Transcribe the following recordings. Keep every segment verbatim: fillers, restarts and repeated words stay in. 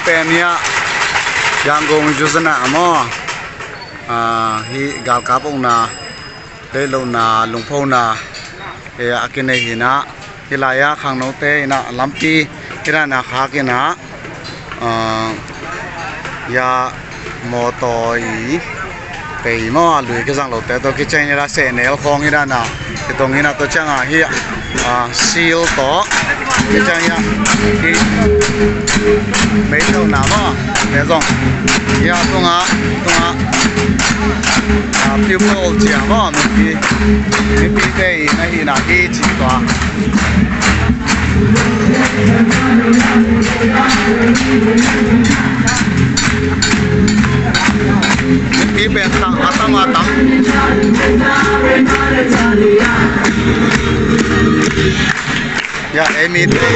Pen hiai Yangon Yuzana maw. Ah, hiai galkap omna, leilouhna, lungphona, eh, a kinei hi a. Hiai lai a khangnoute in a lampi hiai dan a khak in a. Ah, hiai mawtaw i pei maw, a lui kizang loute toh kichiang in a sehnel khong hiai dan a. Hiai tung in a toh chiang a hiai, ah, sil toh. Kichiang hiai, hiai meitouhna maw. Hiai zong. Hiai tung a, tung a. Ah, pupil chia maw, mipi. Mipite i na hi na hi chi tua. Mipi pen tang, a tam a tam. Hiai, ei mite.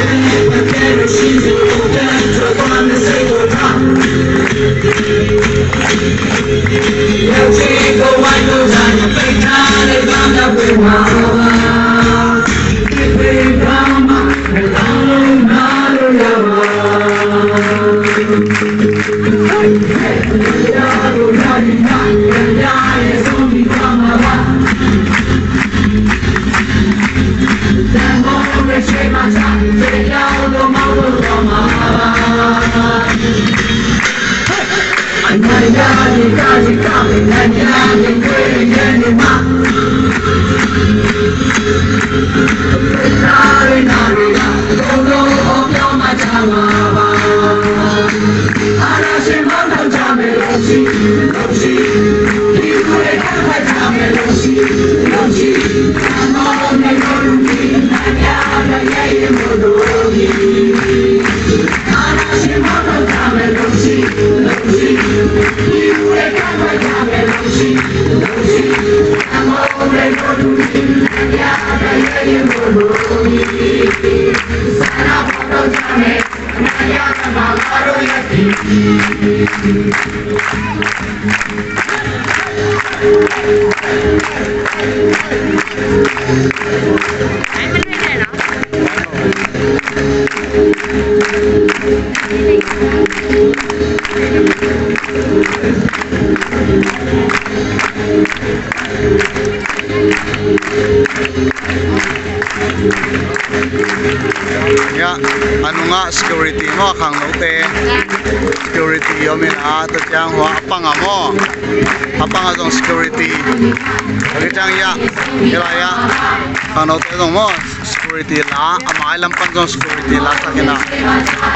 Hiai, a nung a security maw, khangnoute. Security om in a, toh chiang huai a pang a maw. A pang a zong security. Toh kichiang hiai, hiai lai a. Khangnoute zong maw, security la, a mai lam pan zong security la sak in a.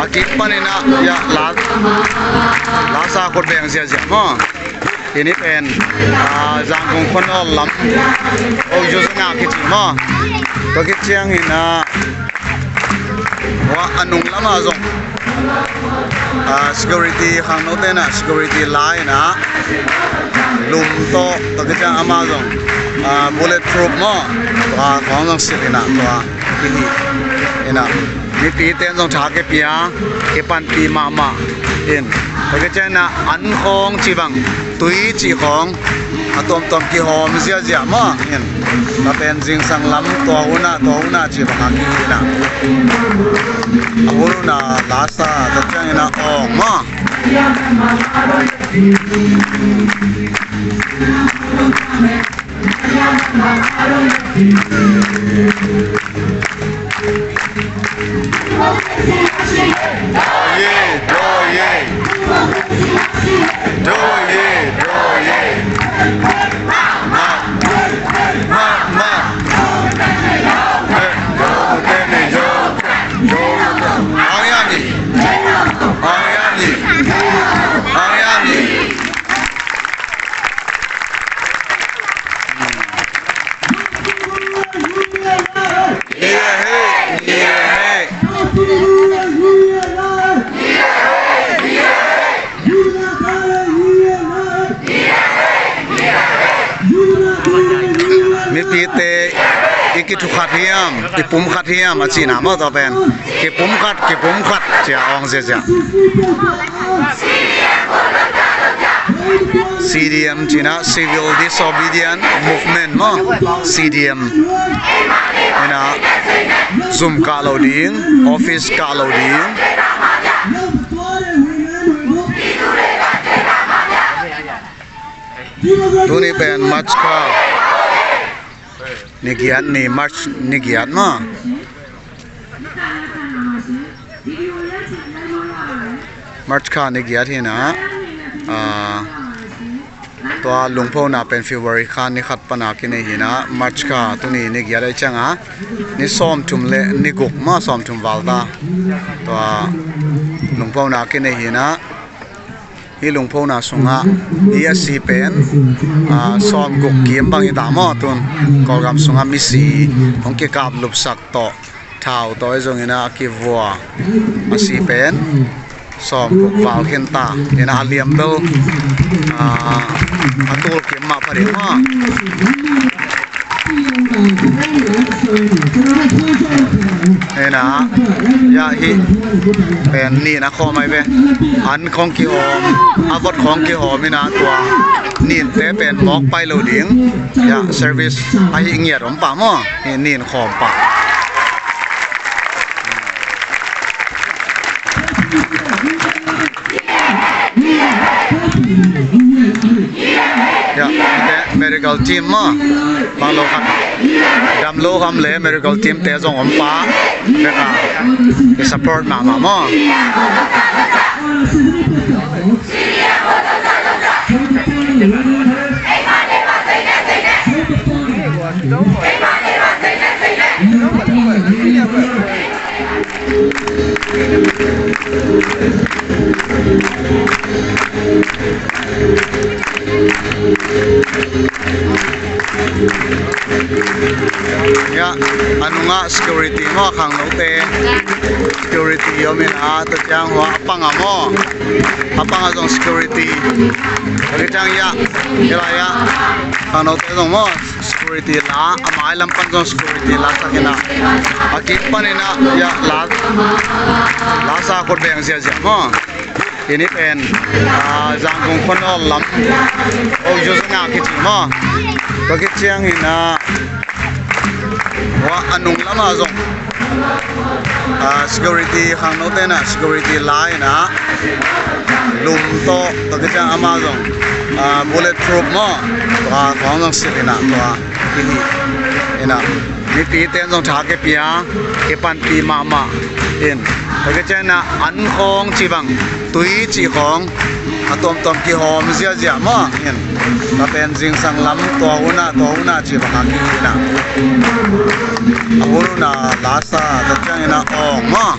A kik pan in a, hiai, la, la sa khut beng ziahziah maw. Hiai pen, ah, Zangkong khon ol lam. Oh, Yuzana kichi maw. Toh kichiang in a. Huai a nung lam a zong. Ah, security khangnoute na, security la in a. Lum toh, toh kichiang ama zong. Ah, bulletproof maw. Tua khong zong silh in a, tua. Hiai in a. Mipite'n zong tha kipia, kipanpih mahmah. In. Toh kichiang in a an khong chibang. Tui chih khong, a tuamtuam kihawm ziahziah maw, in. Ka pen zingsang lam tua hun a, tua hun a chih bang a ki in a. A hun a la sa, toh chiang in a awng maw. Mipite, i kithu khat hiam, i pum khat hiam, a chihna maw toh pen. Kipumkhat, kipumkhat, chia awng ziahziah. C D M chihna, Civil Disobedience Movement maw, C D M. In a, zum kah lou ding, office kah lou ding. Tuni pen March kha ni giat ni, March ni giat maw. March kha ni giat hi na, ah, tua lungphona pen February kha ni khat pan a kinei hi na, March kha tuni ni giat ahi chiang a, ni sawmthum leh ni guk maw, sawmthum val ta. Tua lungphona kinei hi na, hi lungphona sung a, hi a si pen, ah, sawmguk kim bang hi ta maw tun. Kawlgam sung a misi hong kikap lupsak toh, thau toh zong in a kivua a si pen sawmguk val khin ta. In a liam bel, ah, a tul kim mah pha ding maw. Hi na, ya hi pen nin a khawm ahi ve. An khong kihawm, a vot khong kihawm in a tua nin te pen mawk pai lou ding. Ya, service ahi ngiat om pah maw. Hi nin khawm pah. Ya, medical team maw. Bang lou kham, dam lou kham leh medical team te zong om pah. Beka, i support mahmah maw. Ya, a nung a security maw, khangnoute. Security om in a, tua chiang hua a pang a maw. A pang a zong security. A ki chiang ya, ya la ya. Khangnoute zong maw. Security la, a mai lam pan zong security la sak in a. A kik pan in a, ya, la, la sa khut beng ziahziah maw. Ini pen, ah, Zangkong Khonol lam. Oh, Joseph na kichi maw. Tua ki chiang in a, hua a nung lam a zong. Ah, security khangnoute na, security la in a. Lum toh, tua ki chiang ama zong. Ah, bulletproof maw. Tua khong zong silh in a, tua. Hi hi. In a, mipi ten zong tha kipia, kipanpih mahmah. In. Tua ki chiang in a, an khong chibang, tui chi khong. A tuamtuam kihawm ziahziah maw. In. Tua pen zingsang lam tua hun a, tua hun a chibang a ki in a. A hun a la sa, tua chiang in a awng maw.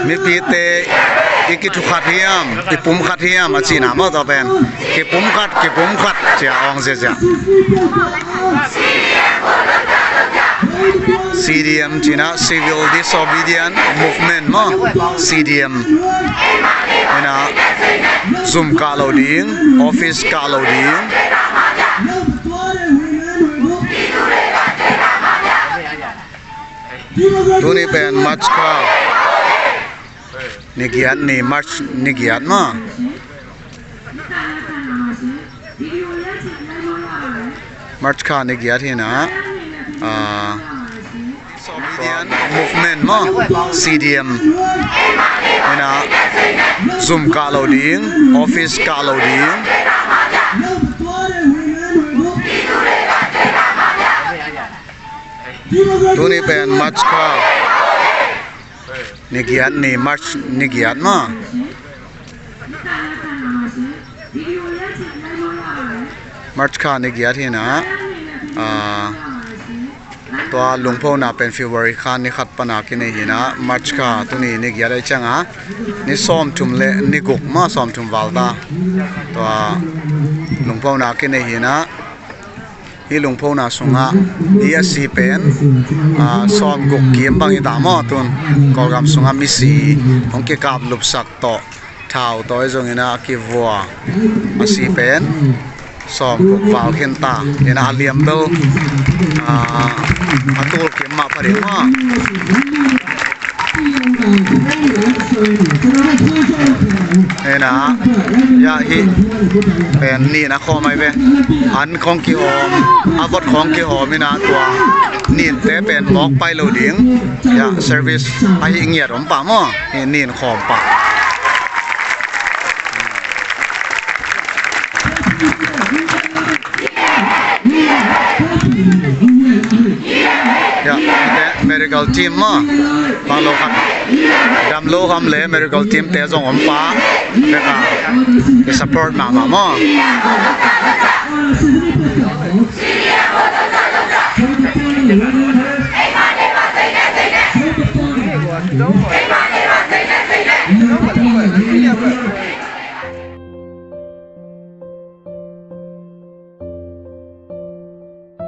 Mipite, i kithu khat hiam, i pum khat hiam, a chihna maw tua pen. Kipumkhat, kipumkhat, chia awng ziahziah. C D M chihna, Civil Disobedient Movement maw, C D M. In a, zum kah lou ding, office kah lou ding. Tuni pen March kha ni giat ni, March ni giat maw. March kha ni giat hi na. Ah, Movement maw, C D M. In a, zum kah lou ding, office kah lou ding. Tuni pen March kha ni giat ni, March ni giat maw. March kha ni giat hi na. Ah, Tua lungphona pen February kha ni khat apan a kinei hi a, March kha tuni ni giat ahi chiang a, ni sawmthum leh ni guk ma sawmthum val ta. Tua lungphona kinei hi a, hi lungphona sung a, hi a si pen, ah, sawmguk kim bang hi ta maw tun, Kawlgam sung a mi si hong kikap lupsak toh, thau toh zong in a kivua a si pen sawmguk val khin ta, in a liam bel, ah, a tul kim mah pha ding maw. In a, ya hi pen nin a khawm ahi ve. An khong kihawm, a vot khong kihawm in a tua nin te pen mawk pai lou ding. Ya service ahi ngiat om pah maw. Hi nin khawm pah. Ya, te medical team maw. Bang lou khat. Damlou kham leh medical team te zong om pah. Bek a. Te support mahmah maw.